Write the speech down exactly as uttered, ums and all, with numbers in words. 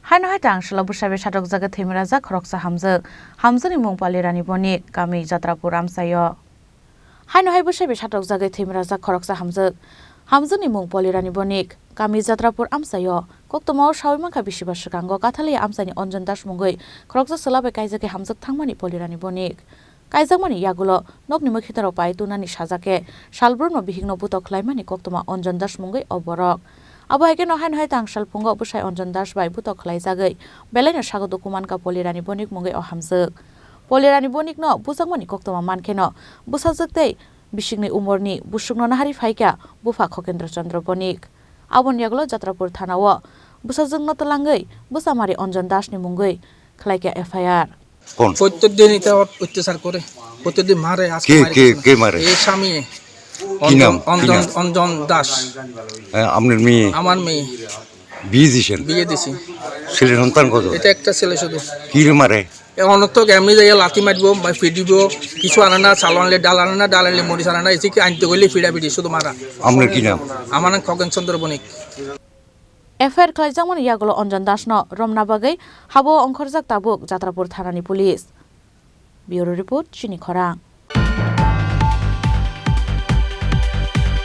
Haino hai tang salo bwsai bai satokjagwi thwimwi rajak khoroksa hamjwk. Hamjwkni mung Pali Rani Bonik, kami Jatrapur amchaio. Haino hai bwsai bai satokjagwi thwimwi rajak khoroksa hamjwk. Hamjwkni mung Pali Rani Bonik, kami Jatrapur amchaio. Koktwmao sawi mankha bisiba swkango Kathaliya amchaini Anjan Das mungwi khoroksa chwla bai kaijakwi hamjwk thangmani Pali Rani Bonik. Kaijakmani yagulo nokni mwkhitaro pai tunani sajak khe salbrumno bihikno butok khlaimani koktwma Anjan Das mungwi o borok. Abo hai kheno haino hai tang salphungo bwsai Anjan Das bai butok khlaijagwi belaino sago dukumankha Poli Rani Bonik mungwi o hamjwk. Poli Rani Bonikno bujakmani koktwma mankheno bwsajwk tei bisikni umorni busukno nahari phaikha bupha Khokendra Chandra Bonik. Aboni yagulo Jatrapur thanao bwsajwkno twlangwi bwchamari Anjan Dasni mungwi khlaikha F I R. কোন? প্রত্যেক দিন এটা অত্যাচার করে, প্রত্যেক দিন মারে, আজকে কে, মারে কে, গেছে না। কে মারে? এই স্বামী কি অঞ্জন, নাম? কি অঞ্জন, নাম? অঞ্জন দাস। হ্যাঁ, আপনার মেয়ে? আমার মেয়ে। বিয়ে দিছেন? বিয়ে দিছি। ছেলে সন্তান কত? এটা একটা ছেলে শুধু। কি রে মারে? এ অনর্থক এমনি যাইয়া লাথি মারবো, বা ফিডিবো, কিছু আনে না, চাল আনলে, ডাল আনে না, ডাল আনলে মরিচ আনে না, এসে কি আনতে গেলে ফিডাফিডি শুধু মারা। আপনার কি নাম? আমার নাম খগেন চন্দ্র বণিক। F I R khlaijakmani yagulo Anjan Dasno romna bagwi habo ongkhorjak tabuk Jatrapur thanani police. Bureau report, Chini Khorang.